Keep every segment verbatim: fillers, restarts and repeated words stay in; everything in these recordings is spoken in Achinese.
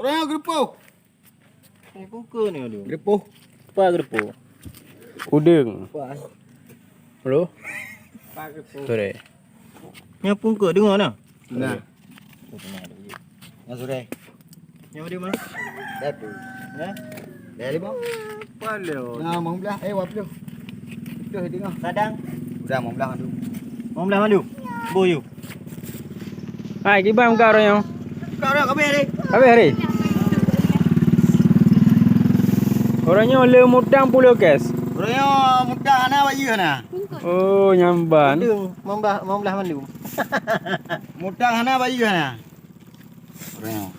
Orang yang gerupuh. Eh, buka ni ada. Gerupuh. Apa gerupuh? Udeng. Apa? Bro. Apa gerupuh? Sore. Nyapu ke dengar nah? Nah. Yang sore. Yang mana? Dah tu. Ya? Dah lima. Paling. Nah, mau belah. Eh, wapluh. Tuh, dengar. Sadang. Udah mau belah tu. Mau belah malu. Boyu. Hai, kiban muka orang nyoe? Muka orang habis hari. Habis hari? Orang nyoe le mutang pulo kes. Orang nyoe mutang hana bayeue hana. Oh, nyamban. Mandum, mambah, mambah mandum. Mutang hana bayeue hana. Orang nyoe.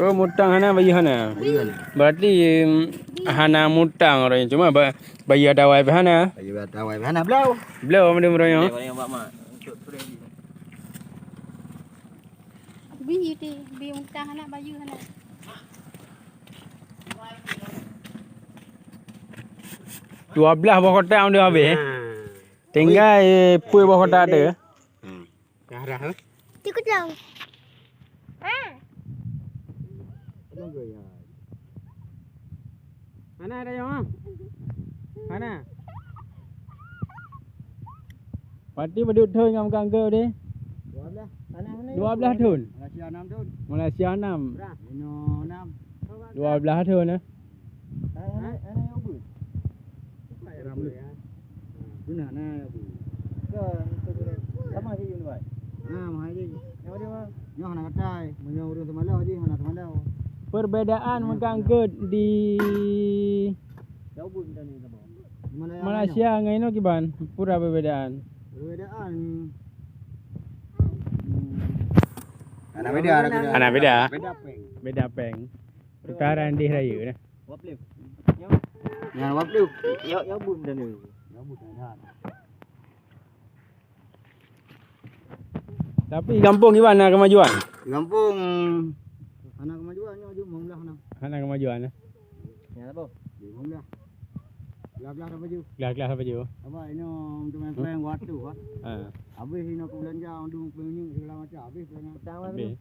Oh, mutang hana bayeue hana. Bayeue hana. Berarti, em, hana mutang orang nyoe. Cuma ba-, bayeue atawai pih hana. Bayeue atawai pih hana. Bloe. Bloe mandum orang nyoe. Boleh, boleh, Mak, Mak. Untuk free. Bih iti, bih mutang hana bayeue hana. Dua belah boh kotak udah habis, eh. Tinggai peuet boh kotak tu. Hmm. Dah, dah, eh. Cukup dong. Ah. Hana ada yang, ah? Hana. Pati padum thon ngon meugang keu deh? Dua belas. Dua belas thon. Malaysia enam thon. Malaysia enam. Berah? Inoe enam. Dua belas thon, eh? Hana, hana yang ubit. Ramli. Beuna na, Bu. Ka, itu tu. Sama si Yun, Bai. Nah, mahai ji. Yang mana, Bang? Nyoh hana katai. Meunyoe ureueng Teumalaw ji, hana Teumalaw. Perbedaan meugang keu di Jauh, Bu, kita ni, kita bawa. Di Malaysia. Malaysia ngon inoe kiban? Pura perbedaan. Perbedaan. Hmm. Hana beda, hana beda. Hana beda. Beda peng. Beda peng. Putaran di raya dah. Wap lem. Nyan wap lem. Ya, ya, Bu, dan ni. Ya, Bu, dan. Tapi gampông kiban na kemajuan? Gampông hana kemajuan, nyoe jeuet meulah na. Hana kemajuan, eh? Nyan apa? Di meulah. Belah-belah apa ju? Belah-belah apa ju? Apa, inoe untuk main prank waktu, ha? Ha. Habis inoe ke belanja, untuk pengini segala macam, habis belanja. Habis.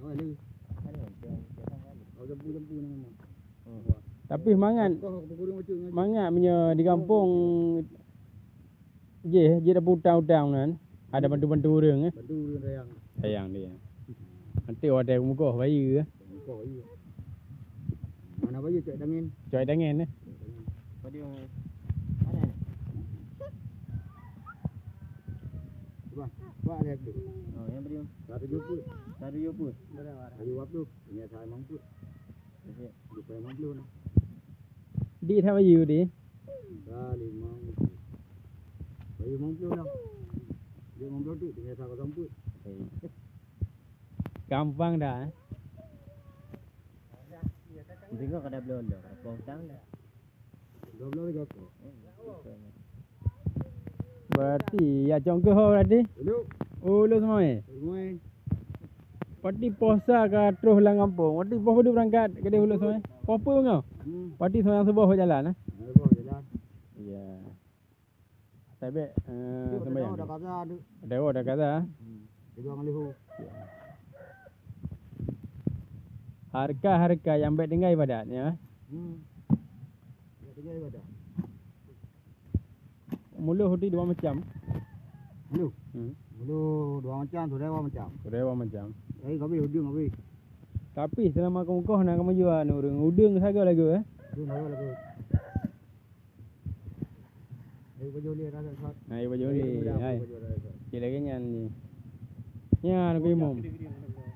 Awak ni. Awak jampu-jampu nama. Tapi mangat, mangat meunyoe di gampông jih, jih ada utang-utang nan, ada bantu-bantu ureueng, eh. Bantu ureueng sayang. Sayang dia. Nanti watèe mukoh bayeue, eh. Mukoh bayeue. Mana bayeue cok tangen? Cok tangen, eh. Pada mana ni? Cuba, cuba lihat tu. Oh, yang tadi. Satu juta. Satu juta. Baru waktu. Ini saya mampu. Di that bayeue di? Ka limong ploh. Bayeue limong ploh dah. Dia limong ploh tu, tinggal satu kampus. Gampang dah, eh? Tengok kada belum dah, kada potong dah. Dua belas tiga puluh. Berarti ya cong keuh berarti? Dulu. Oh, lu semua eh? Semua eh. Pati posa ka troh lam gampông. Pati poh padum berangkat ke deh uluk semua eh? Poh peuet ngau? Hmm. Pati sembahyang suboh jalan eh? Sembahyang suboh jalan. Iya. Tapi eh, sembahyang. Dah kaza tu. Dah kaza. Hmm. Di luar ngelihu. Iya. Harka-harka nyang bèk tinggai ibadat ya. Hmm. Bèk tinggai ibadat. Muloh di dua macam. Muloh. Hmm. Muloh dua macam, sudai dua macam. Sudai dua macam. Jadi kami udeng kami. Tapi selama kau mukoh nak kami jual ureueng udeng saga lagu eh. Udeng saga lagu. Ayo baju ni rasa sat. Ayo baju ni. Hai. Cik lagi nyan ni. Nyan aku imum.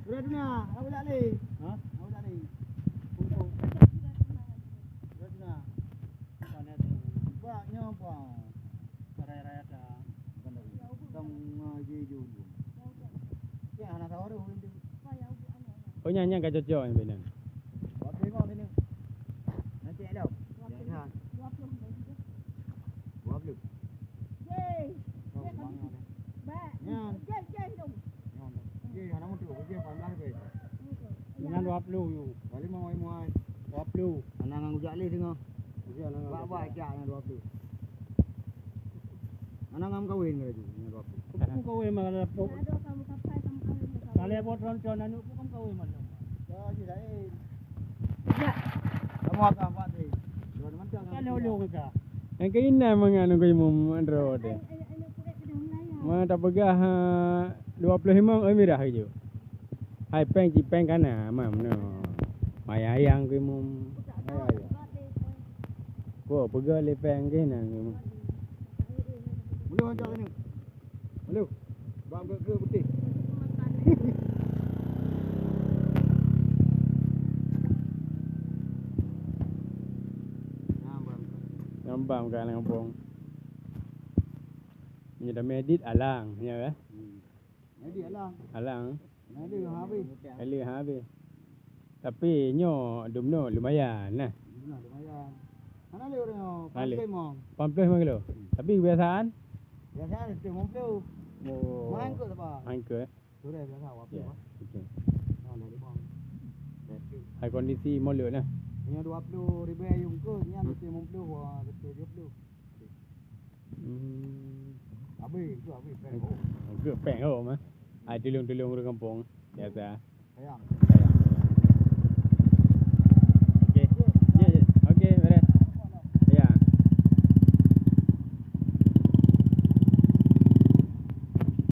Sudah tuna, aku tak leh. Ha? Aku tak leh. Sudah tuna. Bukan ya tu. Bukan nyoba. Raya-raya dah. Bukan dah. Kamu ngaji dulu. Ya, anak tahu tu. Oh nyan nyan ka cocok nyan bina. Berapa lima ni? Nanti ada. Dua puluh. Dua puluh. Yeay. Oh, bang. Nyan. Yeay, yeay dong. Nyan. Yeay, anak mutu. Yeay, pandai ke? Nyan dua puluh yu. Kali mau muai. Dua puluh. Anak ngang ujak leh tengah. Bak-bak jak nyan dua puluh. Anak ngam kawin ke laju nyan dua puluh. Aku kawin malah dapur. Ada kamu kapai kamu kawin. Kalau buat ronco anak aku kamu kawin malah. Kan ulung ka. Nyang keuinan mangat nunggu imum andro deh. Ma tapeugah, ha, dua puluh lima oi mirah keujeuh. Hai péng cit péng kana mam no. Mayang keu imum. Hai, hai. Ko peugah lé péng keuinan keu imum. Ulung hanjak keunoe. Halo. Bak geuh-geuh putih. Ngambang ka lam gampông. Nyoe dah medit alang, ya kan? Hmm. Medit alang. Alang. Medit habis. Medit habis. Tapi nyoe dumnoe lumayan nah. Dumnoe lumayan. Hana lé ureueng nyoe, Hana lé. Pamplim mong. Pamplim mong kilo. Hmm. Tapi kebiasaan? Biasanya seratus lima puluh. Oh. Main kot apa? Main kot, eh? Sudah biasa, apa Ya, apa? Betul. Nah, dari bang. Hai kondisi mulut nah. Hanya dua puluh ribu ayam kot, ni Hmm. seratus lima puluh, wah, seratus tujuh puluh. Hmm. Habis, tu habis, peng. Oh. Ke peng oh mah. Hai tulung-tulung ureueng kampung biasa. Sayang.